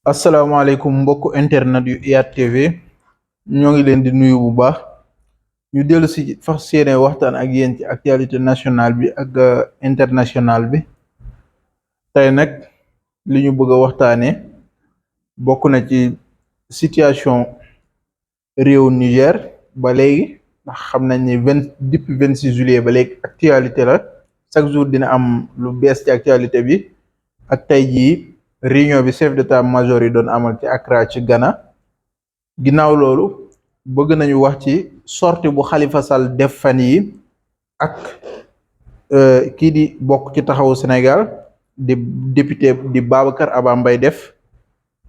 asalaamaaleykum mbokk internet yu IYAT TV ñoo ngi leen di nuyu bu baax ñu dellu si fas yéene waxtaan ak yéen ci actualité nationale bi ak internationale bi tey nag li ñu bëgg a waxtaanee bokk na ci situation réew Niger ba léegi ndax xam nañ ni depuis 26 juillet ba léegi actualité la chaque jour dina am lu bees ci actualité bi ak tey jii réunion bi chef d'état-major yi doon amal ci Accra ci Ghana ginnaaw loolu bëgg nañu wax ci sortie bu Khalifa Sall def fan yi ak kii di bokk ci taxawu Sénégal di député di Babacar Aba Mbaye def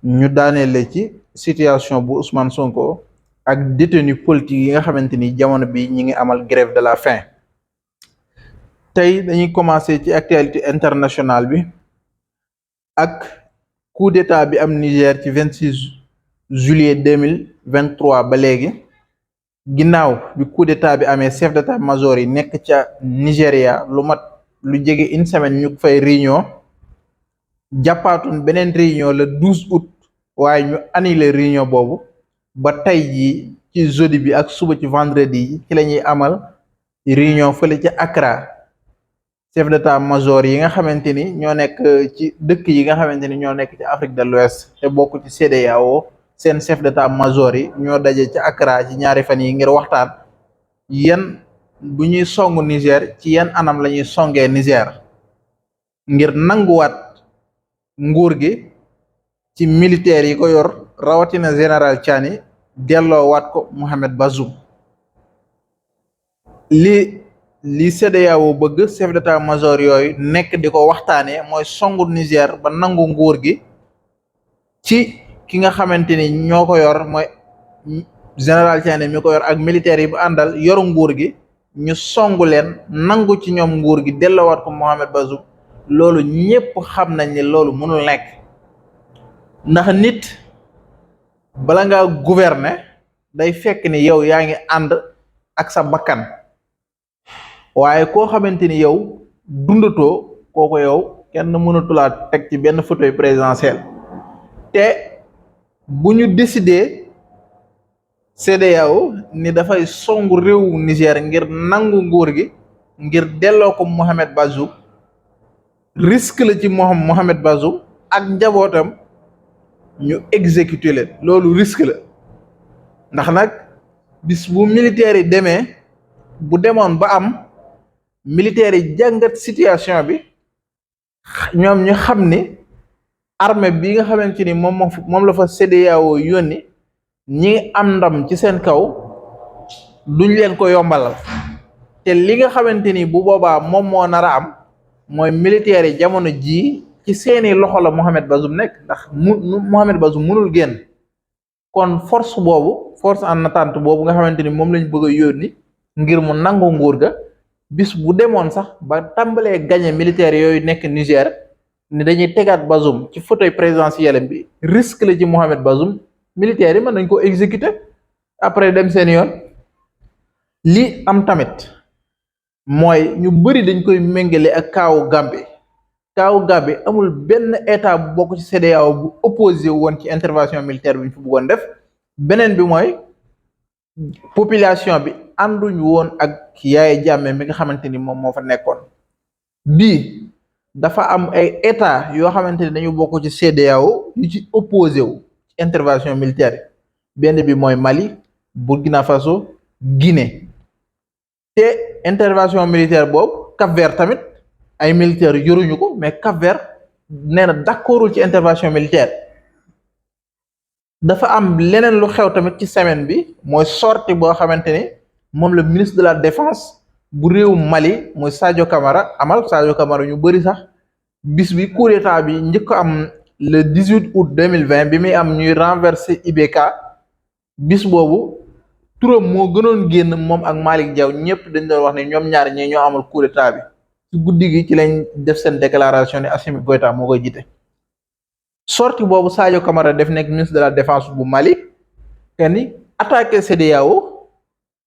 ñu daaneele ci situation bu Ousmane Sonko ak détenu politique yi nga xamante ni jamono bi ñi ngi amal grève de la faim tey dañuy commencer ci actualité internationale bi ak coup d'état bi am Niger ci 26 juillet 2023 ba léegi ginnaaw bi coup d'état bi amee chef d'état-major yi nekk ca Nigéria lu jege une semaine ñu fay réunion jàppaatoon beneen réunion le 12 août waaye ñu annulé réunion boobu ba tey jii ci jeudi bi ak suba ci vendredi yi ci la ñuy amal réunion fële ca Accra chef d'état-major yi nga xamante ni ñoo nekk ci dëkk yi nga xamante ni ñoo nekk ci Afrique de l'Ouest te bokk ci CEDEAO seen chef d'état-major yi ñoo daje ci Accra ci ñaari fan yi ngir waxtaan yan bu ñuy songu Niger ci yan anam la ñuy songee Niger ngir nanguwaat nguur gi ci militaires yi ko yor rawatina général Tiani delloowaat ko Mohamed Bazoum li CEDEAO bëgg chef d'état-major yooyu nekk di ko waxtaanee mooy songu Niger ba nangu nguur gi ci ki nga xamante ni ñoo ko yor mooy général Tiani mi ko yor ak militaires yi bu àndal yoru nguur gi ñu songu leen nangu ci ñoom nguur gi delloowaat ko Mohamed Bazoum loolu ñépp xam nañ ni loolu mënul nekk ndax nit bala ngaa gouverner day fekk ni yow yaa ngi ànd ak sa bakkan waaye koo xamante ni yow dundatoo kooko yow kenn mënatulaa teg ci benn fauteuil présidentiel te bu ñu décider CEDEAO ni dafay songu réewu Niger ngir nangu nguur gi ngir delloo ko Mohamed Bazoum risque la ci Mohamed Bazoum ak njabootam ñu exécuter leen loolu risque la ndax nag bis bu militaires yi demee bu demoon ba am militaires yi jàngat situation bi ñoom ñu xam ni armée bi nga xamante ni moom la fa CEDEAO yónni ñi am ndam ci seen kaw duñ leen ko yombalal te li nga xamante ni bu boobaa moom moo nar a am mooy militaires yi jamono jii ci seeni loxo la Mohamed Bazoum nekk ndax Mohamed Bazoum mënul génn kon force en attente boobu nga xamante ni moom lañ bëgg a yónni ngir mu nangu nguur ga bis bu demoon sax ba tàmbalee gagné militaires yooyu nekk Niger ni dañuy tegaat Bazoum ci fauteuil présidentiel bi risque la ci Mohamed Bazoum militaires yi mën nañ ko exécuter après dem seen yoon li am tamit mooy ñu bëri dañ koy méngale ak kaawu Gambie amul benn état bu bokk ci CEDEAO bu opposé woon ci intervention militaire bi ñu fi bëggoon def beneen bi mooy population bi ànduñu woon ak Yaya Jammeh mi nga xamante ni moom moo fa nekkoon bii dafa am ay état yoo xamante ni dañu bokk ci CEDEAO yu ci opposé wu ci intervention militaire benn bi mooy Mali Burkina Faso Guinée te intervention militaire boobu Cap-Vert tamit ay militaires yoruñu ko mais Cap-Vert nee na d'accordul ci intervention militaire dafa am leneen lu xew tamit ci semaine bi mooy sortie boo xamante ni moom la ministre de la défense bu réew Mali mooy Sadio Camara ñu bëri sax bis bi coup d'état bi njëkk am le 18 août 2020 bi muy am ñuy renverser IBK bis boobu turam moo gënoon génn moom ak Malick Diaw ñëpp dañ doon wax ne ñoom ñaar ñee ñoo amal coup d'état bi ci guddi gi ci lañ def seen déclaration ne Assimi Goïta moo koy jiite sortie boobu Sadio Camara def nekk ministre de la défense bu Mali te ni attaqué CEDEAO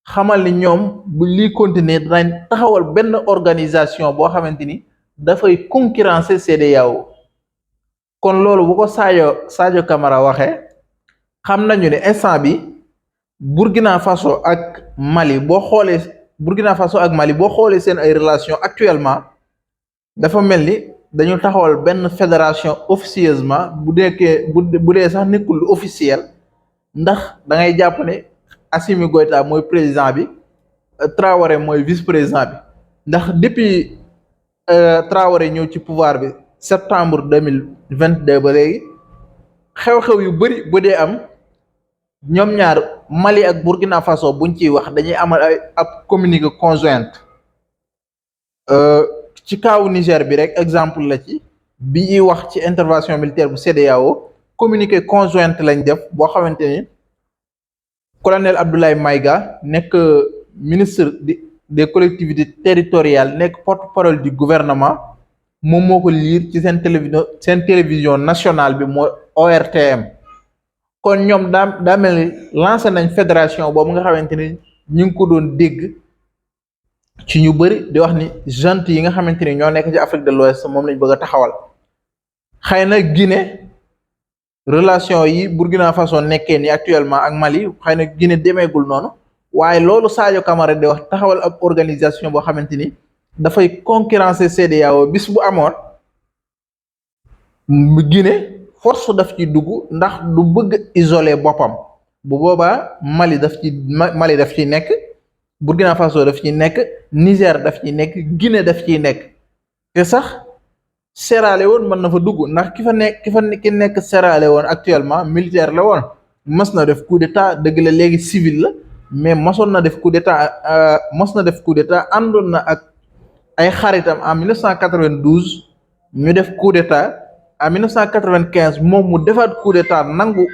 xamal ni ñoom bu lii continuer danañ taxawal benn organisation boo xamante ni dafay concurrencer CEDEAO kon loolu bu ko Sadio Camara waxee xam nañu ne instant bi Burkina Faso ak Mali boo xoolee Burkina Faso ak Mali boo xoolee seen ay relation actuellement dafa mel ni dañu taxawal benn fédération officieusement bu dee sax nekkul lu officiel ndax da ngay jàpp ne Assimi Goïta mooy président bi Traoré mooy vice président bi ndax depuis Traoré ñëw ci pouvoir bi septembre 2022 ba léegi xew-xew yu bëri bu dee am ñoom ñaar Mali ak Burkina Faso buñ ciy wax dañuy amal ab communiqué conjointe ci kaawu Niger bi rek exemple la ci bi ñuy wax ci intervention militaire bu CEDEAO communiqué conjointe lañ def boo xamante ni colonel Abdoulaye Maïga nekk ministre des collectivités territoriales nekk porte-parole du gouvernement moom moo ko liir ci seen télévision nationale bi mooy ORTM kon ñoom daa mel ni lancé nañ fédération boobu nga xamante ni ñu ngi ko doon dégg ci ñu bëri di wax ni junte yi nga xamante ni ñoo nekk ci Afrique de l'Ouest moom lañ bëgg a taxawal xëy na Guinée relation yi Burkina Faso nekkee ni actuellement ak Mali xëy na Guinée demeegul noonu waaye loolu Sadio Camara di wax taxawal ab organisation boo xamante ni dafay concurrencer CEDEAO bis bu amoon Guinée force daf ci dugg ndax du bëgg isoler boppam bu boobaa Mali daf ci nekk Burkina Faso daf ci nekk Niger daf ci nekk Guinée daf ciy nekk te sax Sierra Leone mën na fa dugg ndax ki nekk Sierra Leone actuellement militaire la woon mas na def coup d'état dëgg la léegi civil la mais masoon na def coup d'état àndoon na ak ay xaritam en 1992 ñu def coup d'état en 1995 moom mu defaat coup d'état nangu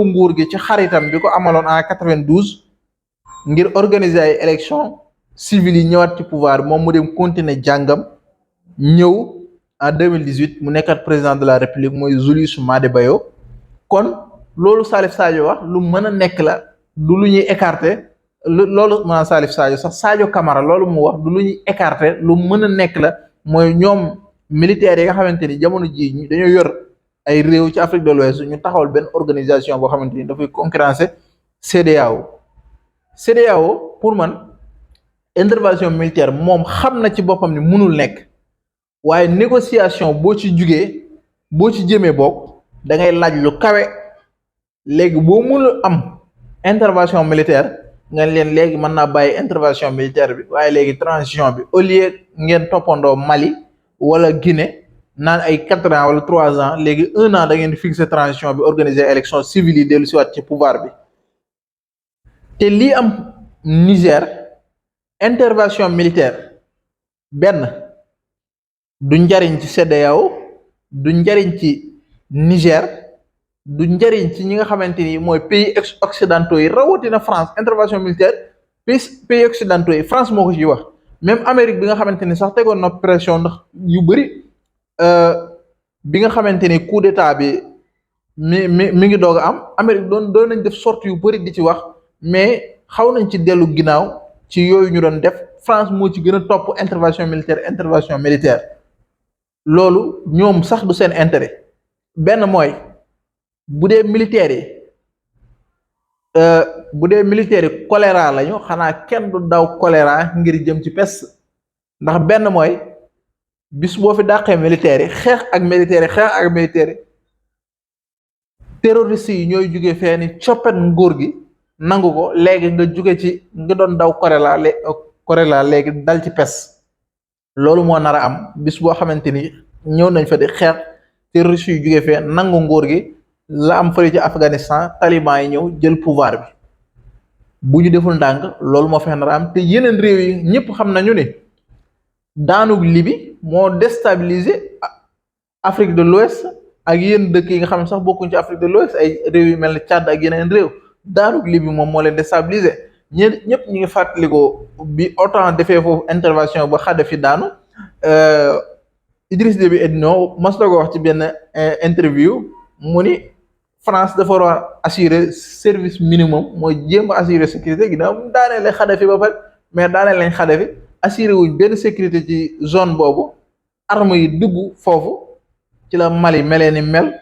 nguur gi ci xaritam bi ko amaloon en 92 ngir organiser ay élections civiles yi ñëwaat ci pouvoir moom mu dem continuer jàngam ñëw en 2018 mu nekkat président de la république mooy Julius Maada Bio kon loolu Salif Sadio wax lu mën a nekk la du lu ñuy écarter loolu maanaam Salif Sadio sax Sadio Camara loolu mu wax du lu ñuy écarter lu mën a nekk la mooy ñoom militaires yi nga xamante ni jamono ji dañoo yor ay réew ci Afrique de l'Ouest ñu taxawal benn organisation boo xamante ni dafay concurrencer CEDEAO pour man intervention militaire moom xam na ci boppam ni mënul nekk waaye négociation boo ci jëmee bokk da ngay laaj lu kawe léegi boo mënul am intervention militaire nga leen léegi mën naa bàyyi intervention militaire bi waaye léegi transition bi au lieu ngeen toppandoo Mali wala Guinée naan ay 4 ans wala 3 ans léegi 1 an da ngeen di fixer transition bi organiser élection civile yi dellu si waat ci pouvoir bi te lii am Niger intervention militaire benn du njariñ ci CEDEAO du njariñ ci Niger du njariñ ci ñi nga xamante ni mooy pays occidentaux yi rawatina France intervention militaire pays occidentaux yi France moo ko ci wax même Amérique bi nga xamante ni sax tegoon na pression ndax yu bëri bi nga xamante ni coup d'état bi mi ngi doog a am Amérique doon nañ def sortie yu bëri di ci wax mais xaw nañ ci dellu ginnaaw ci yooyu ñu doon def France moo ci gën a topp intervention militaire loolu ñoom sax du seen intérêt benn mooy bu dee militaires yi choléra lañu xanaa kenn du daw choléra ngir jëm ci peste ndax benn mooy bis boo fi dàqee militaires yi xeex ak militaires yi terroristes yi ñooy jóge fee ni coppet nguur gi nangu ko léegi nga jóge ci nga doon daw choléra léegi dal ci peste loolu moo nar a am bis boo xamante ni ñëw nañ fa di xeex terroristes yi jóge fee nangu nguur gi la am fële ci Afghanistan taliban yi ñëw jël pouvoir bi bu ñu deful ndànk loolu moo fex nar a am te yeneen réew yi ñëpp xam nañu ne daanug Libi moo déstabiliser Afrique de l'Ouest ak yenn dëkk yi nga xam ne sax bokkuñ ci Afrique de l'Ouest ay réew yu mel ne Tchad ak yeneen réew daanug Libi moom moo leen déstabiliser ñëpp ñu ngi fàttaliko bi OTAN defee foofu intervention ba Kadhafi daanu Idriss Déby Itno mas na ko wax ci benn interview mu ni France dafa war a assurer service minimum mooy jéem a assurer sécurité ginnaaw mu daanee lañ Kadhafi ba pare mais daanee lañ Kadhafi assurer wuñ benn sécurité ci zone boobu armes yi dugg foofu ci la Mali melee ni mel,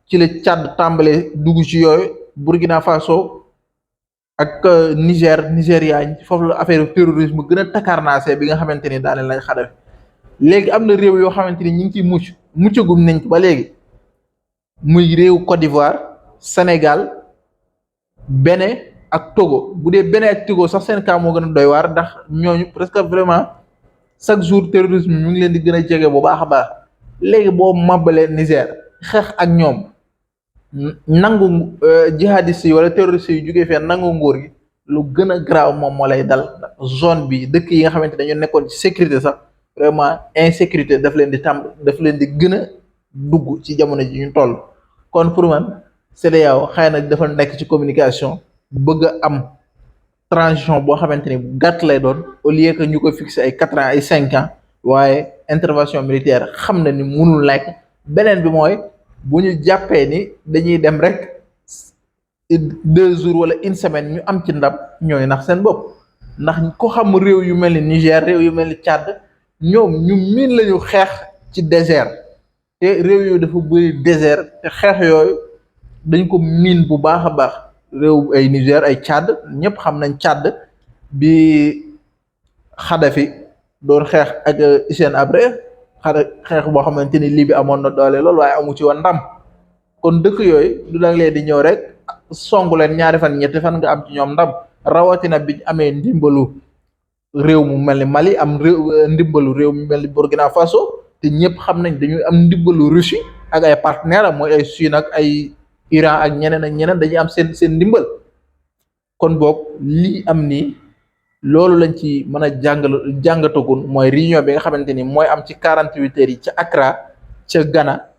ci la Tchad tàmbalee dugg ci yooyu, Burkina Faso ak Nigéria foofu la affaire terrorisme gën a takarnaase bi nga xamante ni daane lañ Xadafi. léegi am na réew yoo xamante ni ñu ngi ciy muccagum nañ ba léegi, muy réew Côte d'Ivoire, Sénégal, Bénin ak Togo. bu dee Bénin ak Togo sax seen cas moo gën a doy waar, ndax ñooñu presque vraiment chaque jour terrorisme ñu ngi leen di gën a jege bu baax a baax. léegi boo màbbalee Niger xeex ak ñoom, nangu jihadistes yi wala terroristes yi jógee fee nangu nguur gi, lu gën a garaaw moom moo lay dal. zone bi dëkk yi nga xamante dañu nekkoon ci sécurité sax, vraiment insécurité daf leen di gën a dugg ci jamono ji ñu toll. kon pour man CEDEAO xëy na dafa nekk ci communication bëgg a am transition boo xamante ni bu gàtt lay doon, au lieu que ñu ko fixé ay 4 ans ay 5 ans, waaye intervention militaire xam na ni mënul nekk. beneen bi mooy bu ñu jàppee ni dañuy dem rek 2 jours wala une semaine ñu am ci ndam, ñooy nax seen bopp. ndax ko xam réew yu mel ni Niger, réew yu mel ni Tchad, ñoom ñu miin lañu xeex ci désert, te réew yooyu dafa bëri désert, te xeex yooyu dañ ko miin bu baax a baax. réew ay Niger, ay Tchad, ñëpp xam nañ Tchad bi Kadhafi doon xeex ak Hissène Habré, xeex boo xamante ni Libye amoon na doole lool waaye amu ci woon ndam. kon dëkk yooyu du dang leen di ñëw rek songu leen ñaari fan ñetti fan nga am ci ñoom ndam, rawatina bi amee ndimbalu réew mu mel ni Mali, am ndimbalu réew mu mel ni Burkina Faso, te ñëpp xam nañ dañuy am ndimbalu Russie ak ay partenaires am mooy ay Chine ak ay Iran ak ñeneen dañuy am seen ndimbal. kon boog lii am nii loolu lañ ci mën a jàngatagun mooy réunion bi nga xamante ni mooy am ci 48 heures yi ca Accra ca Ghana,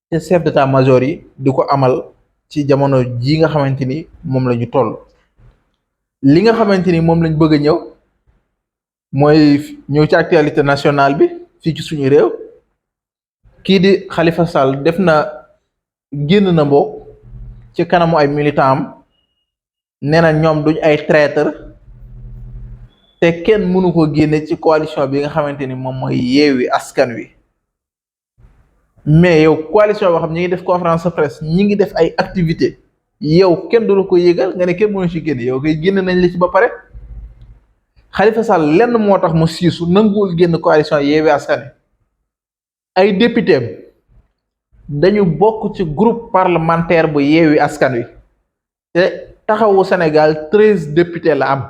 te chef d'état-major yi di ko amal ci jamono ji nga xamante ni moom la ñu toll. li nga xamante ni moom lañ bëgg a ñëw ci actualité nationale bi fii ci suñu réew. kii di Khalifa Sall génn na mbokk ci kanamu ay militant am, nee na ñoom duñ ay traître, te kenn mënu ko génne ci coalition bi nga xamante ni moom mooy Yewwi Askan Wi. mais yow coalition boo xam ñi ngi def conférence de presse, ñi ngi def ay activité, yow kenn du la ko yëgal nga ne kenn mënu ci génn, yow koy génn nañ la ci ba pare. Khalifa Sall lenn moo tax mu siisu, nanguwul génn coalition Yewwi Askan Wi. ay député dañu bokk ci groupe parlementaire bu Yewwi Askan Wi, te Taxawu Sénégal 13 députés la am.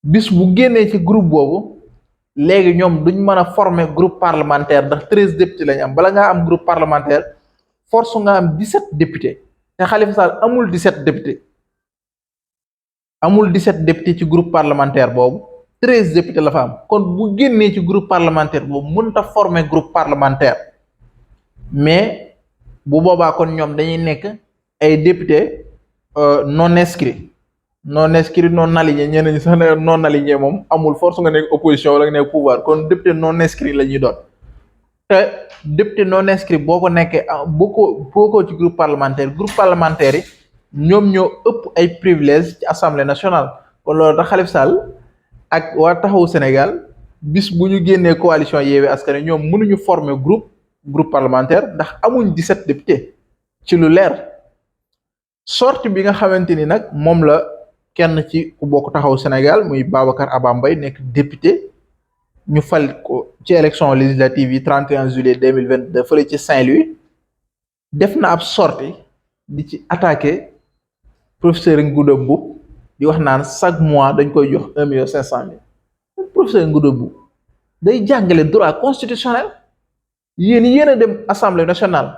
bis bu génnee ci groupe boobu, léegi ñoom duñ mën a former groupe parlementaire ndax 13 députés lañu am. bala ngaa am groupe parlementaire force nga am 17 députés, te Khalifa Sall amul 17 députés. amul 17 députés ci groupe parlementaire boobu, 13 députés la fa am. kon bu génnee ci groupe parlementaire boobu mënut a former groupe parlementaire, mais bu boobaa kon ñoom dañuy nekk ay députés non inscrits non alignés. ñeneen ñi sax ne non aligné moom amul, force nga nekk opposition wala nga nekk pouvoir. kon député non inscrit la ñuy doon, te député non inscrit boo ko nekkee boo ko ci groupe parlementaire yi ñoom ñoo ëpp ay privilèges ci assemblée nationale. kon loolu tax Khalifa Sall ak waa Taxawu Sénégal bis bu ñu génnee coalition Yewwi Askan Wi, ñoom mënuñu former groupe parlementaire ndax amuñ 17 députés ci lu leer. sortie bi nga xamante ni nag moom la kenn ci ku bokk Taxawu Sénégal muy Babacar Aba Mbaye nekk député, ñu fal ko ci élection législative yi 31 juillet 2022 fële ci Saint-Louis, def na ab sortie di ci attaqué professeur Ngouda Mboup, di wax naan chaque mois dañ koy jox 1,5 million. professeur Ngouda Mboup day jàngale droit constitutionnel, yéen a dem assemblée nationale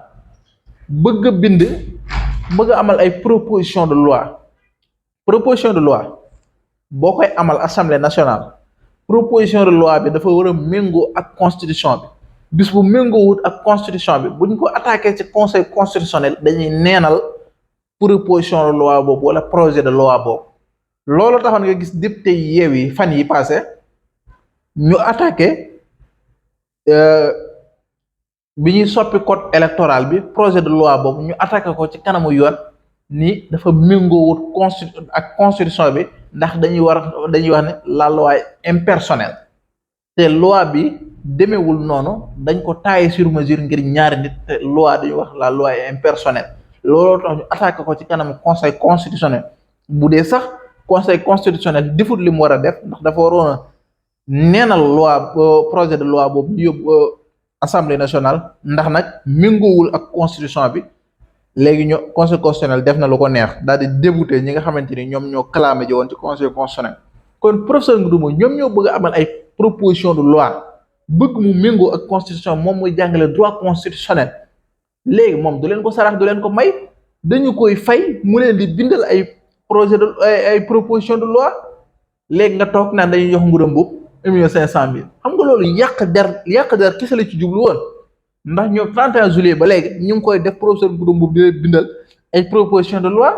bëgg a bëgg a amal ay proposition de loi boo koy amal assemblée nationale, proposition de loi bi dafa war a méngoo ak constitution bi. bis bu méngoowut ak constitution bi, buñ ko attaqué ci conseil constitutionnel, dañuy neenal proposition de loi boobu wala projet de loi boobu. loolu taxoon nga gis député Yewwi fan yi passé ñu attaqué bi ñuy soppi code électoral bi, projet de loi boobu ñu attaqué ko ci kanamu yoon ni dafa méngoowut ak constitution bi, ndax dañuy wax ne la loi impersonnelle, te loi bi demeewul noonu dañ ko taillé sur mesure ngir ñaari nit te loi dañuy wax la loi est impersonnelle looloo tax ñu attaqué ko ci kanam conseil constitutionnel bu dee sax conseil constitutionnel defut li mu war a def ndax dafa waroon a neenal loi projet de loi boobu ñu yóbbu assemblée nationale ndax nag méngoowul ak constitution bi léegi ñoo conseil constitutionnel def na lu ko neex daal di débouté ñi nga xamante ni ñoom ñoo clamé ji woon ci conseil constitutionnel kon professeur Ngoudoumou ñoom ñoo bëgg a amal ay proposition de loi bëgg mu méngoo ak constitution moom muy jàngale droit constitutionnel léegi moom du leen ko sarax du leen ko may dañu koy fay mu leen di bindal ay projet de ay proposition de loi léegi nga toog naan dañuy jox Ngouda Mboup 1,5 million xam nga loolu yàq der kese la ci jublu woon ndax ñoom 31 juillet ba léegi ñu ngi koy def professeur Ngouda Mboup di leen bindal ay proposition de loi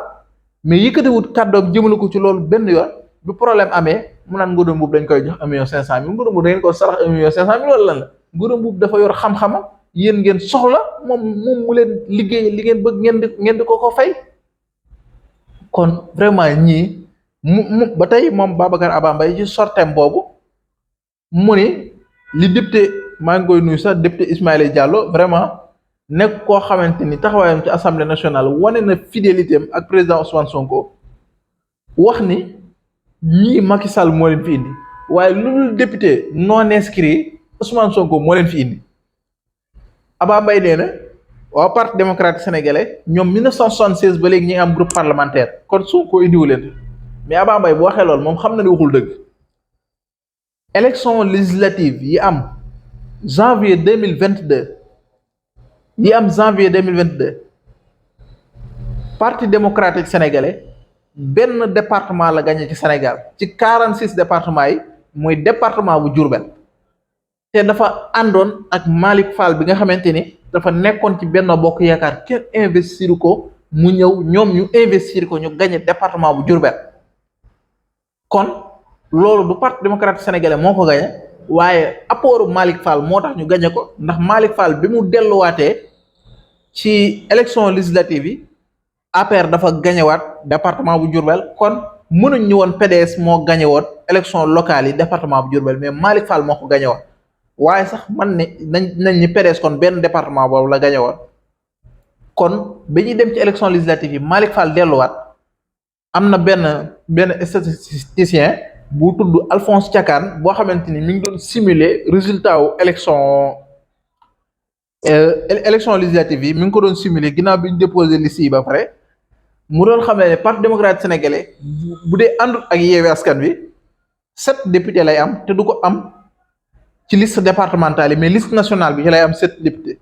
mais yëkkatiwut kàddoom jëmale ko ci loolu benn yoon bu problème amee mu naan Ngouda Mboup dañ koy jox 1,5 million Ngouda Mboup da ngeen ko sarax 1,5 million wala lan la Ngouda Mboup dafa yor xam-xamam yéen ngeen soxla moom mu leen liggéey li ngeen bëgg ngeen di ko fay kon vraiment ñii mu ba tey moom Babacar Aba Mbaye ci sortem boobu mu ni li député maa ngi koy nuyu sax député Ismaïla Diallo vraiment nekk koo xamante ni taxawaayam ci assemblée nationale wane na fidélité am ak président Ousmane Sonko wax ni ñii Macky Sall moo leen fi indi waaye lu dul député non inscrit Ousmane Sonko moo leen fi indi Aba Mbaye nee na waa parti démocratique sénégalais ñoom 1976 ba léegi ñi ngi am groupe parlementaire kon Sonko indiwu leen mais Aba Mbaye bu waxee loolu moom xam na ni waxul dëgg élection législative yi am janvier 2022 parti démocratique sénégalais benn département la gagné ci Sénégal ci 46 départements yi muy département bu Diourbel te dafa àndoon ak Malick Fall bi nga xamante ni dafa nekkoon ci Benno Bokk Yaakaar kenn investir ko mu ñëw ñoom ñu investir ko ñu gagné département bu Diourbel kon loolu du parti démocratique sénégalais moo ko gagné waaye apportu Malick Fall moo tax ñu gagné ko ndax Malick Fall bi mu delluwaatee ci élection législative yi APR dafa gañewaat département bu Diourbel kon mënuñ ñu woon PDS moo gañewoon élection locale yi département bu Diourbel mais Malick Fall moo ko gañewoon waaye sax man ne nañ ni PDS kon benn département boobu la gañewoon kon ba ñuy dem ci élection législative yi Malick Fall delluwaat am na benn statisticien bu tudd Alphonse Thiakane boo xamante ni mi ngi doon simuler résultat wu élection législative yi mi ngi ko doon simuler ginnaaw bi ñu déposé liste yi ba pare mu doon xam ne parti démocratique sénégalais bu dee àndul ak Yewwi Askan Wi 7 députés lay am te du ko am ci liste départementale yi mais liste nationale bi ci lay am 7 députés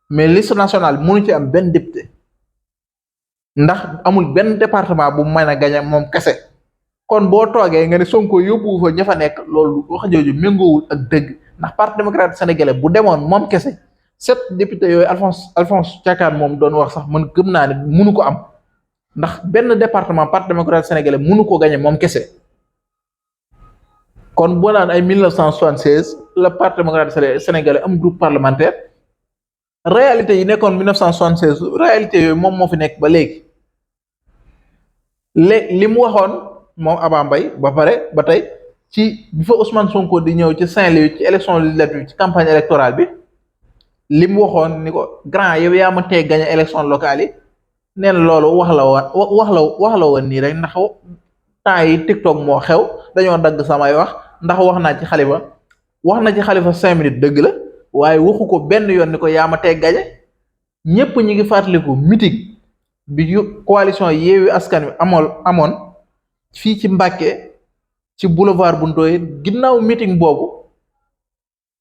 mais liste nationale bi mënu ci am benn député ndax amul benn département bu mën a gañe moom kese kon boo toogee nga ne Sonko yóbbu fa ña fa nekk loolu wax jooju méngoowul ak dëgg ndax parti démocratique sénégalais bu demoon moom kese 7 députés yooyu Alphonse Thiakane moom doon wax sax man gëm naa ne mënu ko am ndax benn département parti démocratique sénégalais mënu ko gañe moom kese kon boo naan ay 1976 la parti démocratique sénégalais am groupe parlementaire réalité yi nekkoon 1976 réalité yooyu moom moo fi nekk ba léegi li mu waxoon moom Aba Mbaye ba pare ba tey ci bi fa Ousmane Sonko di ñëw ci Saint-Louis ci élection législative ci campagne électorale bi li mu waxoon ni ko grand yow yaa ma tee gañe élection locale yi nee na loolu wax la woon nii rek ndax temps yi TikTok moo xew dañoo dagg samay ndax wax naa ci xalifa 5 minutes dëgg la waaye waxu ko benn yoon ni ko yaa ma tee gañe ñépp ñi ngi fàttaliku meeting bi coalition Yewwi Askan Wi amoon fii ci Mbàkke ci boulevard bu Ndoye ginnaaw meeting boobu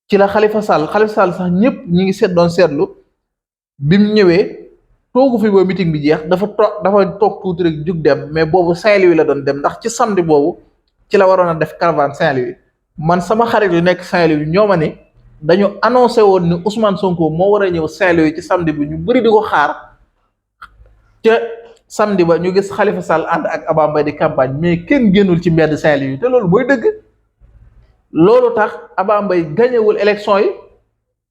ci la Khalifa Sall sax ñëpp ñi ngi seetlu bi mu ñëwee toogu fi ba meeting bi jeex dafa toog tuuti rek jug dem mais boobu Saint-Louis la doon dem ndax ci samedi boobu ci la waroon a def caravane Saint-Louis man sama xarit yu nekk Saint-Louis ñoo ma ni dañu annoncé woon ni Ousmane Sonko moo war a ñëw Saint-Louis ci samedi bi ñu bëri di ko xaar ca samedi ba ñu gis Khalifa Sall ànd ak Aba Mbaye di campagne mais kenn génnul ci mbedd Saint-Louis te loolu mooy dëgg loolu tax Aba Mbaye gañewul élection yi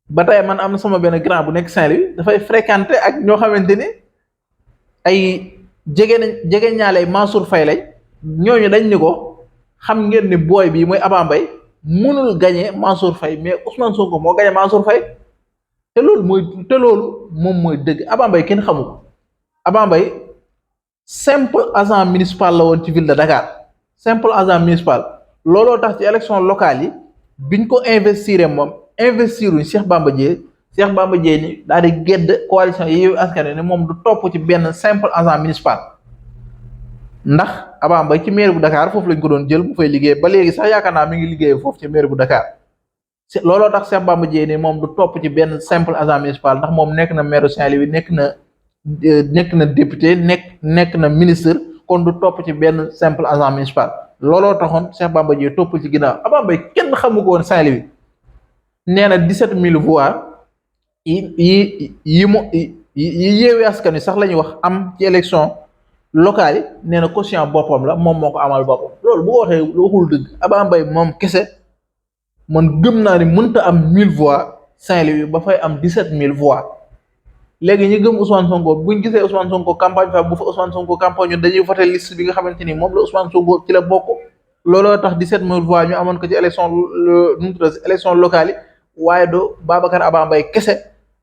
ba tey man am na sama benn grand bu nekk Saint-Louis dafay fréquenter ak ñoo xamante ni ay jege ñaale Mansour Faye lañ ñooñu dañ ni ko xam ngeen ni booy bi mooy Aba Mbaye mënul gagné Mansour Faye mais Ousmane Sonko moo gagné Mansour Faye te loolu moom mooy dëgg. Abba Mbaye kenn xamu ko. Abba Mbaye simple agent municipal la woon ci ville de Dakar, simple agent municipal. looloo tax ci élection locale yi biñ ko investir moom investiruñ Cheikh Bamba Dièye. Cheikh Bamba Dièye ni daal di gedd coalition Yewwi Askan Wi ne moom du topp ci benn simple agent municipal. ndax Abba Mbaye ci maire bu Dakar foofu lañ ko doon jël bu fay liggéey ba léegi sax yaakaar naa mi ngi liggéey foofu ci maire bu Dakar. looloo tax Cheikh Bamba Dièye ni moom du topp ci benn simple agent municipal ndax moom nekk na maire Saint-Louis nekk na député nekk na ministre, kon du topp ci benn simple agent municipal. looloo taxoon Cheikh Bamba Dièye topp ci ginnaaw. Abba Mbaye kenn xamu ko woon Saint-Louis. nee na 17000 voix yi Yewwi Askan Wi sax la ñuy wax am ci élection locale yi nee na quotient boppam la moom moo ko amal boppam. loolu bu ko waxee waxul dëgg. Abba Mbaye moom kese man gëm naa ni mënta am 1000 voix Saint-Louis ba fay am 17000 voix. léegi ñu gëm Ousmane Sonko buñ gisee Ousmane Sonko campagne fa bu fa Ousmane Sonko campagne ñun dañuy voté liste bi nga xamante ni moom la Ousmane Sonko ci la bokk. looloo tax 17000 voix ñu amoon ko ci élection locale yi waaye do Babacar Abba Mbaye kese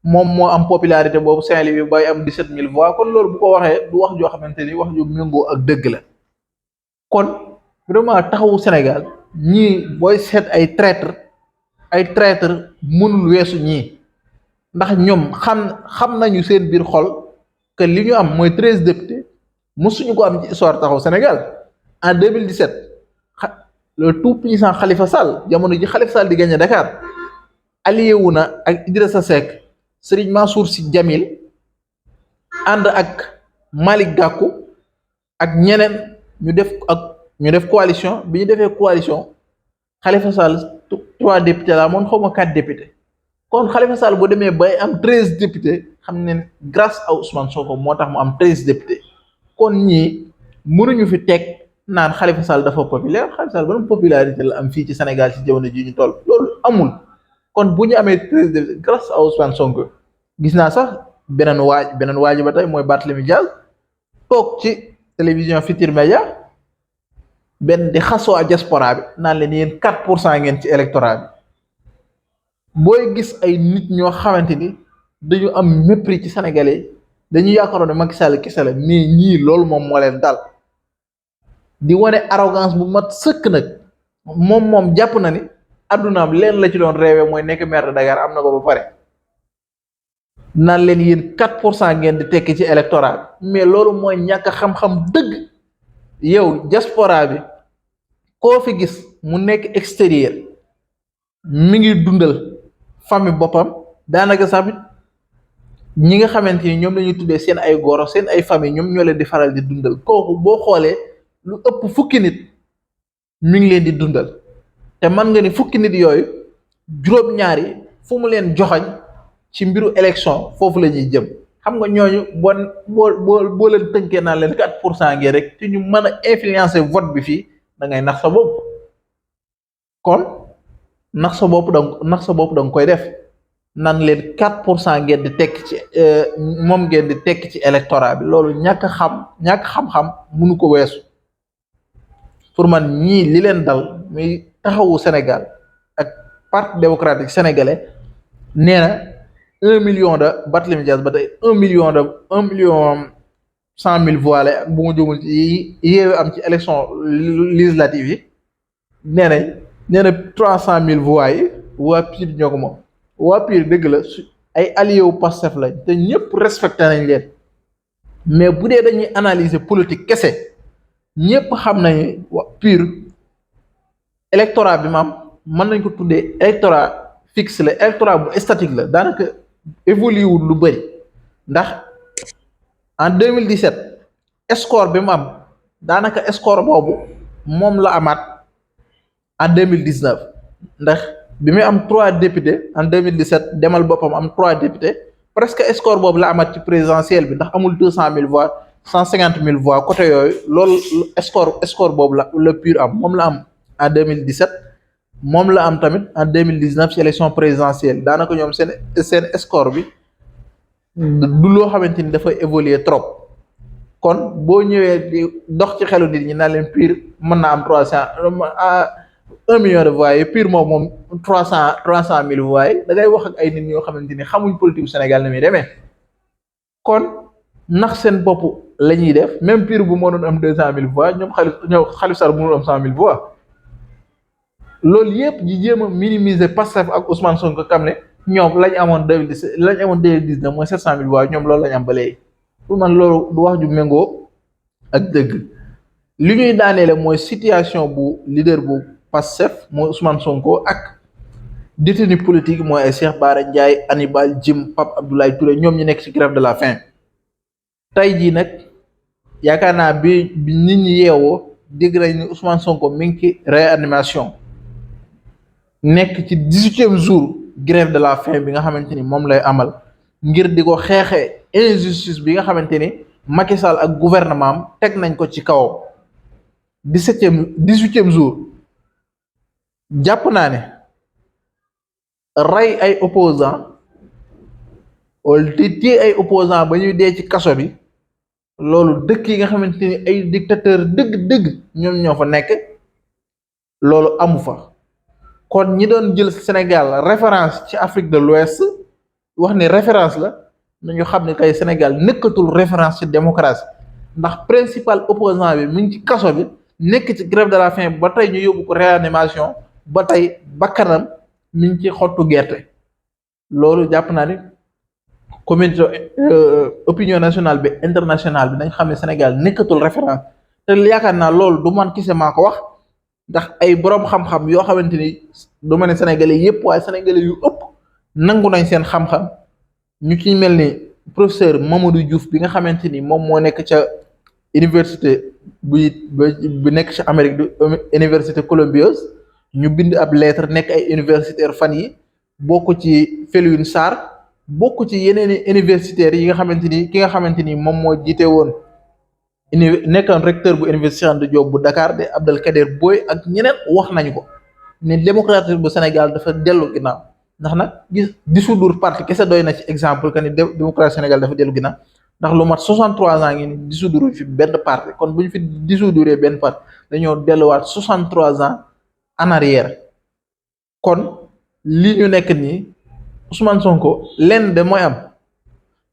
moom moo am popularité boobu Saint-Louis bay am 17000 voix. kon loolu bu ko waxee du wax joo xamante ni wax ju méngoo ak dëgg la. kon vraiment taxawu Sénégal ñii booy seet ay traître mënul weesu ñii. ndax ñoom xam nañu seen biir xol que li ñu am mooy 13 députés mosuñu ko am ci histoire taxaw Sénégal. en 2017 le tout puissant Khalifa Sall jamono ji Khalifa Sall di gagné Dakar allié wu na ak Idrissa Seck, Serigne Mansour Sy Djamil ànd ak Malick Gakou ak ñeneen ñu def coalition. bi ñu defee coalition Khalifa Sall 3 députés la moom xaw ma 4 députés. kon Khalifa Sall bu demee bay am 13 députés xam ne grâce à Ousmane Sonko moo tax mu am 13 députés. kon ñii mënuñu fi teg naan Khalifa Sall dafa populaire. Khalifa Sall ban popularité la am fii ci Sénégal ci jamono ji ñu toll loolu amul. kon bu ñu amee 13 députés grâce à Ousmane Sonko. gis naa sax beneen waaj ba tey mooy Barthélémy Dias toog ci télévision Futurs Médias benn di xasoo a diaspora bi naan leen yéen 4% ngeen ci électorat bi. booy gis ay nit ñoo xamante ni dañu am mépris ci sénégalais dañu yaakaaroon ne Macky Sall kese la mais ñii loolu moom moo leen dal di wane arrogance bu mat sëkk nag. moom jàpp na ni addunaam leen la ci doon réewee mooy nekk maire de Dakar am na ko ba pare naan leen yéen 4% ngeen di tekki ci électorat bi. mais loolu mooy ñàkk xam-xam dëgg. yow diaspora bi koo fi gis mu nekk extérieur mi ngi dundal famille boppam daanaka sax ñi nga xamante ni ñoom lañuy tuddee seen ay goro seen ay famille ñoom ñoo leen di faral di dundal. kooku boo xoolee lu ëpp fukki nit mi ngi leen di dundal te man nga ni fukki nit yooyu juróom-ñaar yi fu mu leen joxañ ci mbiru élection foofu la ñuy jëm. xam nga ñooñu boo leen tënkee naan leen 4% ngeen rek te ñu mën a influencer vote bi fii da ngay nax sa bopp. kon nax sa bopp da nga koy def nan leen 4% ngeen di tekk ci moom ngeen di tekk ci électorat bi. loolu ñàkk xam-xam mënu ko weesu. pour man ñii li leen dal muy taxawu Sénégal ak parti démocratique sénégalais nee na 1 million de Barthélémy Dias ba tey 1 million 100 000 voix la bu ma jumul ci Yewwi am ci élection législative yi. nee na 300 000 voix yi waa PUR ñoo ko moom. waa PUR dëgg la ay allié wu Pastef lañ te ñëpp respecté nañ leen mais bu dee dañuy analyser politique kese ñëpp xam nañu waa PUR électorat bi maam mën nañ ko tuddee électorat fixe la, électorat bu statique la, daanaka évolué wul lu bëri. ndax en 2017 score bi mu am daanaka score boobu moom la amaat en 2019 ndax bi muy am 3 députés en 2017 demal boppam am 3 députés presque score boobu la amaat ci présidentielle bi ndax amul 200 000 voix 150 000 voix côté yooyu loolu score boobu la PUR am moom la am en 2017 moom la am tamit en 2019 ci élection présidentielle daanaka ñoom seen score bi du loo xamante ni dafay évoluer trop. kon boo ñëwee di dox ci xelu nit ñi naan leen PUR mën naa am 300 1 million de voix yi pur moom 300 000 voix yi da ngay wax ak ay nit ñoo xamante ni xamuñ politique Sénégal ni muy demee kon nax seen bopp la ñuy def même pur bu moo doon am 200 000 voix ñoom Khalifa Sall mënul am 100 000 voix loolu yëpp ñu jéem a minimiser Pastef ak Ousmane Sonko xam ne ñoom lañ amoon 2017 lañ amoon 2019 mooy 700 000 voix ñoom loolu lañ am ba léegi pour man loolu du wax ju méngoo ak dëgg li ñuy daaneele mooy situation bu leader bu Pastef mooy Ousmane Sonko ak détenu politique mooy ay Cheikh Bara Ndiaye Hannibal Djim Pape Abdoulaye Touré ñoom ñu nekk ci grève de la faim tey jii nag yaakaar naa bi nit ñi yeewoo dégg nañ ni Ousmane Sonko mi ngi ci réanimation nekk ci 18e jour grève de la faim bi nga xamante ni moom lay amal ngir di ko xeexee injustice bi nga xamante ni Macky Sall ak gouvernement am teg nañ ko ci kawam 18e jour jàpp naa ne rey ay opposant wala di téye ay opposant ba ñuy dee ci kaso bi loolu dëkk yi nga xamante ni ay dictateur dëgg-dëgg ñoom ñoo fa nekk loolu amu fa kon ñi doon jël Sénégal référence ci Afrique de l'Ouest wax ni référence la nañu xam ne kay Sénégal nekkatul référence ci démocratie ndax principal opposant bi mi ngi ci kaso bi nekk ci grève de la faim ba tey ñu yóbbu ko réanimation ba tey bakkanam mi ngi ci xottu gerte loolu jàpp naa ni communauté opinion nationale bi internationale bi nañ xam ne Sénégal nekkatul référence te yaakaar naa loolu du man kese maa ko wax ndax ay boroom xam-xam yoo xamante ni du ma ne sénégalais yëpp waaye sénégalais yu ëpp nangu nañ seen xam-xam ñu ci mel ni professeur Mamadou Diouf bi nga xamante ni moom moo nekk ca université bu nekk ci Amérique du université Columbia ñu bind ab lettre nekk ay universitaire fan yi bokk ci Felwine Sarr bokk ci yeneen universitaires yi nga xamante ni ki nga xamante ni moom moo jiite woon nekkoon recteur bu université Cheikh Anta Diop bu Dakar de Abdelkader Boy ak ñeneen wax nañu ko ne démocratie bu Sénégal dafa dellu ginnaaw ndax nag gis dissoudre parti kese doy na ci exemple que ni démocratie Sénégal dafa dellu ginnaaw ndax lu mat 63 ans ngi ni dissoudre fi benn parti kon bu ñu fi dissoudre benn parti dañoo delluwaat 63 ans en arrière kon li ñu nekk nii Ousmane Sonko lenn de mooy am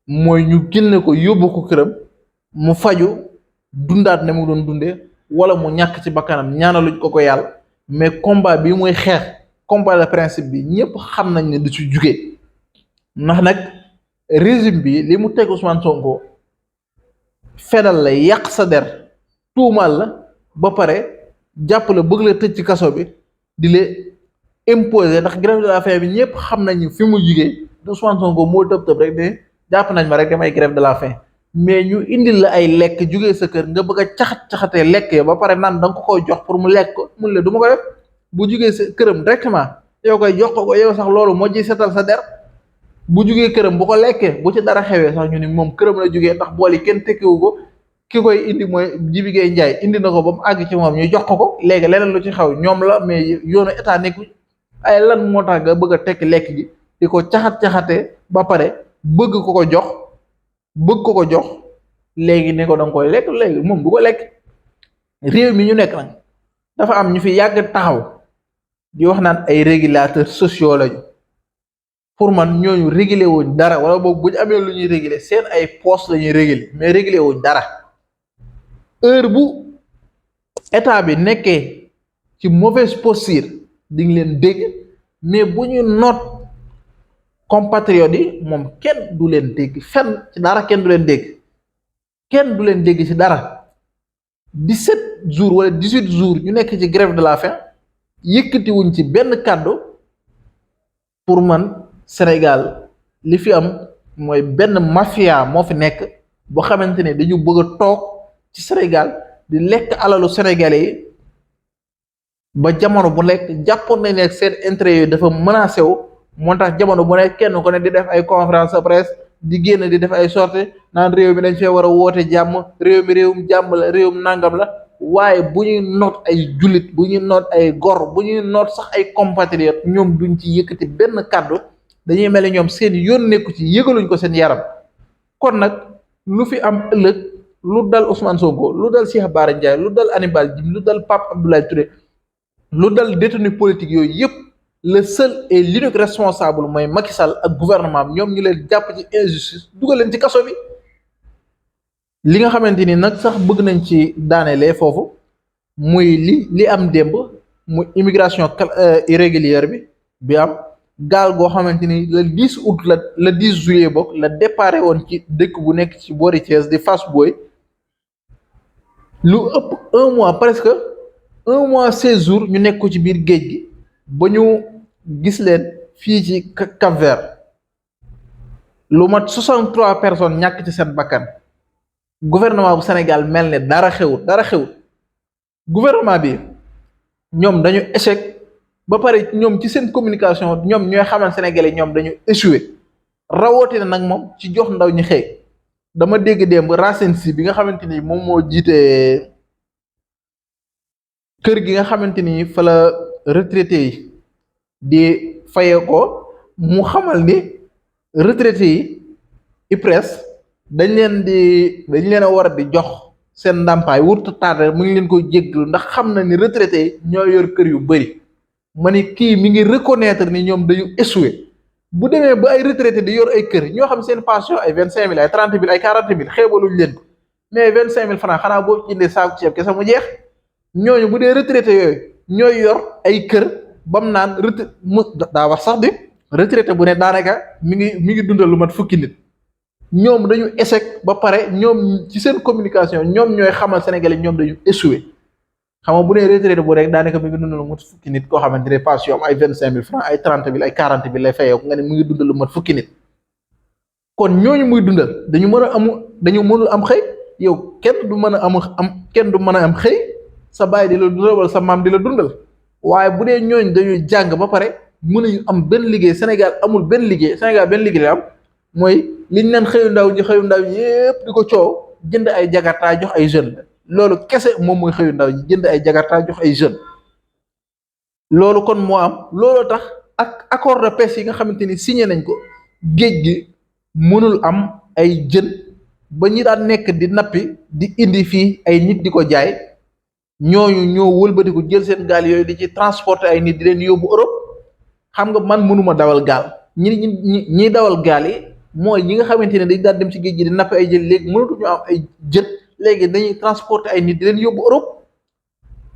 mooy ñu génne ko yóbbu ko këram mu faju dundaat ne mu doon dundee wala mu ñàkk ci bakkanam ñaanaluñ ko yàlla mais combat bi muy xeex combat de principe bi ñëpp xam nañ ne du ci jugee ndax nag régime bi li mu teg Ousmane Sonko fenal la yàq sa der tuumaal la ba pare jàpp la bëgg la tëj ci kaso bi di la imposer ndax grève de la faim bi ñëpp xam nañu fi mu jugee Ousmane Sonko moo tëb rek de jàpp nañ ma rek damay grève de la faim mais ñu indil la ay lekk jugee sa kër nga bëgg a caxatee lekk ya ba pare naan da nga ko koy jox pour mu lekk ko mun la du ma ko def bu jugee sa këram directement yow koy jox ko yow sax loolu moo ci setal sa der bu jugee këram bu ko lekkee bu ci dara xewee sax ñu ni moom këram la jugee ndax bool yi kenn tekkiwu ko ki koy indi mooy Jibi Gueye Ndiaye indi na ko ba mu àgg ci moom ñu jox ko léegi leneen lu ci xew ñoom la mais yoonu état nekku ay lan moo tax nga bëgg a tekki lekk gi di ko caxatee ba pare bëgg ko jox léegi ne ko da nga koy lekk léegi moom du ko lekk réew mi ñu nekk nag dafa am ñu fi yàgg taxaw di wax naan ay régulateurs sociaux lañu pour man ñooñu réguler wuñ dara wala boobu bu ñu amee lu ñuy réguler seen ay poste la ñuy réguler mais réguler wuñ dara heure bu état bi nekkee ci mauvaise posture di nga leen dégg mais bu ñu noot compatriotes yi moom kenn du leen dégg fenn ci dara kenn du leen dégg ci dara 17 jours wala 18 jours ñu nekk ci grève de la faim yëkkati wuñ ci benn kàddu pour man Sénégal li fi am mooy benn mafia moo fi nekk boo xamante ne dañu bëgg a toog ci Sénégal di lekk alalu sénégalais yi ba jamono bu nekk jàppoon nañ ne seen intérêt yooyu dafa menacé wu moo tax jamono bu nekk kenn ko ne di def ay conférence de presse di génn di def ay sorties naan réew mi dañ fee war a woote jàmm réew mi réewum jàmm la réewum nangam la waaye bu ñuy noot ay jullit bu ñuy noot ay gor bu ñuy noot sax ay compatriotes ñoom duñ ci yëkkati benn kàddu dañuy mel ni ñoom seen yoon nekku ci yëgaluñ ko seen yaram kon nag lu fi am ëllëg lu dal Ousmane Sonko lu dal Cheikh Bara Ndiaye lu dal Hannibal Djim lu dal Pape Abdoulaye Touré lu dal détenu politique yooyu yëpp le seul et l'unique responsable mooy Macky Sall ak gouvernement bi ñoom ñu leen jàpp ci injustice dugal leen ci kaso bi. li nga xamante ni nag sax bëgg nañ ci daanelee foofu muy li am démb muy immigration irrégulière bi am gaal goo xamante ni le 10 août le 10 juillet bokk la déparé woon ci dëkk bu nekk ci boori Thiès di Fass Boye lu ëpp un mois presque un mois 16 jours ñu nekk ko ci biir géej gi ba ñu gis leen fii ci Cap-Vert lu mat 63 personnes ñàkk ci seen bakkan gouvernement bu Sénégal mel ne dara xewut gouvernement bi ñoom dañu échec ba pare ñoom ci seen communication ñoom ñooy xamal Sénégalais ñoom dañu échoué rawatina nag moom ci jox ndaw ñi xëy dama dégg démb Racine Sy bi nga xamante ni moom moo jiite kër gi nga xamante ni fa la retraité yi di fayee ko mu xamal ni retraité yi IPRES dañ leen a war a di jox seen ndàmpaay wurtu tardé mu ngi leen koy jéggalu ndax xam na ni retraité yi ñoo yor kër yu bëri ma ni kii mi ngi reconnaître ni ñoom dañu échoué bu demee ba ay retraité di yor ay kër ñoo xam seen pension ay 25 000 ay 30 000 ay 40 000 xeebaluñ leen ko mais 25 000 francs xanaa boo jëndee saaku ceeb kese mu jeex ñooñu bu dee retraité yooyu ñooy yor ay kër bam naan daa wax sax di retraité bu ne daanaka mi ngi dundal lu mat fukki nit ñoom dañu échec ba pare ñoom ci seen communication ñoom ñooy xamal Sénégalais ñoom dañu échoué xam nga bu dee retraité bu rek daanaka mi ngi dundal lu mat fukki nit koo xamante ne pension ay 25 000 francs ay 30 000 ay 40 000 lay fayoo nga ne mu ngi dundal lu mat fukki nit kon ñooñu muy dundal dañu mënul am xëy yow kenn du mën a kenn du mën a am xëy sa baay di la dundal wala sa maam di la dundal waaye bu dee ñooñ dañuy jàng ba pare mënuñu am benn liggéey Sénégal amul benn liggéey Sénégal benn liggéey la am mooy liñ naan xëyu ndaw ñi yépp di ko coow jënd ay jagarta jox ay jeunes loolu kese moom mooy xëyu ndaw ñi jënd ay jagarta jox ay jeunes loolu kon moo am looloo tax ak accord de pêche yi nga xamante ni signé nañ ko géej gi mënul am ay jën ba ñi daan nekk di nappi di indi fii ay nit di ko jaay ñooñu ñoo wëlbatiku jël seen gaal yooyu di ci transporter ay nit di leen yóbbu Europe xam nga man mënuma dawal gaal ñi dawal gaal yi mooy ñi nga xamante ne dañ daan dem ci géej gi di napp ay jën léegi mënatuñu am ay jën léegi dañuy transporter ay nit di leen yóbbu Europe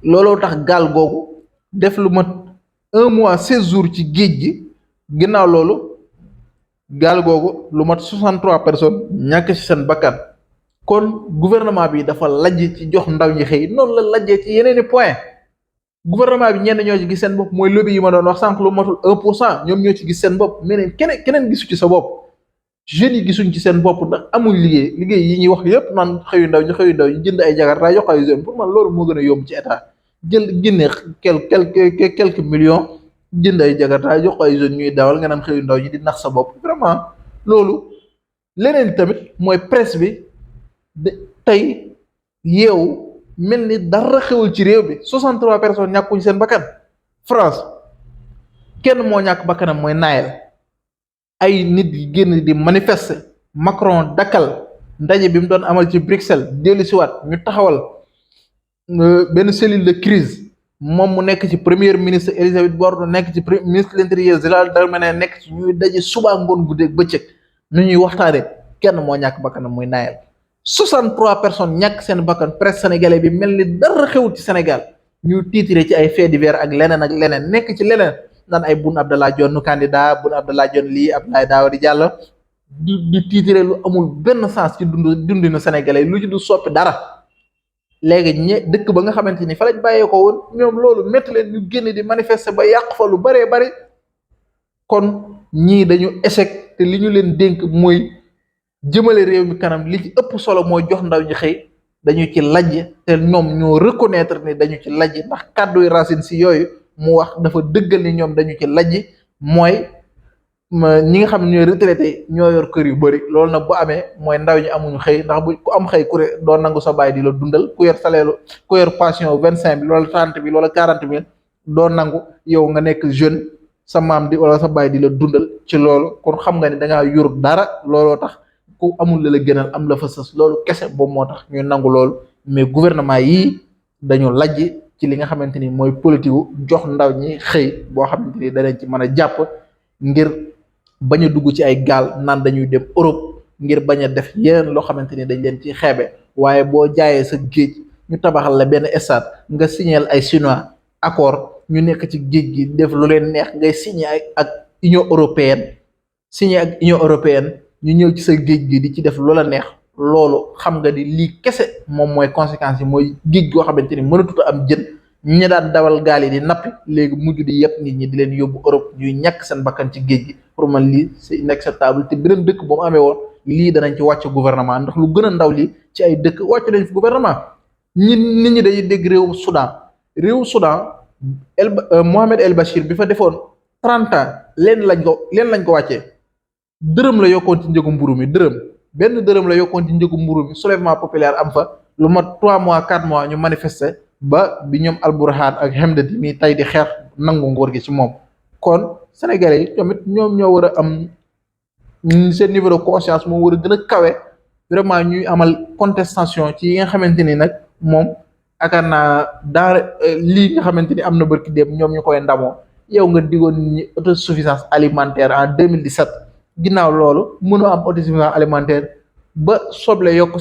looloo tax gaal googu def lu mat un mois 16 jours ci géej gi ginnaaw loolu gaal googu lu mat 63 personnes ñàkk ci seen bakkan kon gouvernement bi dafa lajj ci jox ndaw ñi xëy noonu la lajjee ci yeneeni point gouvernement bi ñenn ñoo ci gis seen bopp mooy lobby yi ma doon wax sànq lu matul 1% ñoom ñoo ci gis seen bopp mais keneen gisu ci sa bopp jeunes yi gisuñ ci seen bopp ndax amuñ liggéey yi ñuy wax yëpp naan xëyu ndaw ñu jënd ay jagarta jox ay jeunes pour man loolu moo gën a yomb ci état génne quelques millions jënd ay jagarta jox ay jeunes ñuy dawal nga naan xëyu ndaw ñi di nax sa bopp vraiment loolu leneen tamit mooy presse bi tey yeewu mel ni dara xewul ci réew bi 63 personnes ñàkkuñ seen bakkan France kenn moo ñàkk bakkanam mooy Naël ay nit yi génn di manifester Macron dakkal ndaje bi mu doon amal ci Bruxelles dellu siwaat ñu taxawal benn cellule de crise moom mu nekk ci premier ministre Elisabeth Borne nekk ci ministre de l'intérieur Gérald Darmanin nekk ci ñuy daje suba ngoon guddeeg bëccëg nu ñuy waxtaane kenn moo ñàkk bakkanam muy Naël 63 personnes ñàkk seen bakkan presse sénégalais bi mel ni dara xewut ci Sénégal ñu tiitre ci ay faits divers ak leneen nekk ci leneen naan ay Boun Abdallah Dionne candidat Boun Abdallah Dionne lii Abdoulaye Daouda Diallo di tiitre lu amul benn sens ci dundinu sénégalais lu ci du soppi dara léegi dëkk ba nga xamante ni fa lañ bàyyee ko woon ñoom loolu métti leen ñu génn di manifester ba yàq fa lu bëree bëri kon ñii dañu échec te li ñu leen dénk mooy jëmale réew mi kanam li ci ëpp solo mooy jox ndaw ñi xëy dañu ci lajj te ñoom ñoo reconnaître ni dañu ci lajj ndax kàdduy Racine Sy yooyu mu wax dafa dëggal ni ñoom dañu ci lajj mooy ñi nga xam ne ñooy retraité ñoo yor kër yu bëri loolu nag bu amee mooy ndaw ñi amuñu xëy ndax bu ku am xëy ku doo nangu sa baay di la dundal ku yor salaire ku yor pension 25 000 wala 30 000 wala 40 000 doo nangu yow nga nekk jeune sa maam di wala sa baay di la dundal ci loolu kon xam nga ni da ngaa yor dara looloo tax ku amul la gënal am la fa sës loolu kese boobu moo tax ñu nangu loolu mais gouvernement yii dañu lajj ci li nga xamante ni mooy politique wu jox ndaw ñi xëy boo xamante ni danañ ci mën a jàpp ngir bañ a dugg ci ay gaal naan dañuy dem Europe ngir bañ a def yeneen loo xamante ni dañ leen ci xeebe waaye boo jaayee sa géej ñu tabaxal la benn stade nga signeel ay chinois accord ñu nekk ci géej gi def lu leen neex ngay signé ak Union européenne signé ak Union européenne ñu ñëw ci sa géej gi di ci def lu la neex loolu xam nga di lii kese moom mooy conséquences yi mooy géej goo xamante ni mënatut a am jën ñi daan dawal gaal yi di nappi léegi mujj di yëpp nit ñi di leen yóbbu Europe ñuy ñàkk seen bakkan ci géej gi pour man lii c'est inacceptable te beneen dëkk bu mu amee woon lii danañ ci wàcc gouvernement ndax lu gën a ndaw lii ci ay dëkk wàcc nañ fi gouvernement nit ñi dañuy dégg réewu Soudan Mohamed El Bachir bi fa defoon 30 ans leen lañ ko wàccee dërëm la yokkoon ci njëgu mburu mi benn dërëm la yokkoon ci njëgu mburu mi soulèvement populaire am fa lu mat 3 mois 4 mois ñu manifester ba bi ñoom Al-Burhan ak Hemdati mi tey di xeex nangu nguur gi ci moom kon Sénégalais yi tamit ñoom ñoo war a am seen niveau de conscience moo war a gën a kawe vraiment ñuy amal contestation ci yi nga xamante ni nag moom akaar naa dans lii nga xamante ni am na barki dem ñoom ñu koy ndamoo yow nga digoon nit ñi autosuffisance alimentaire en 2017 ginnaaw loolu mënoo am autosuffisance alimentaire ba soble yokk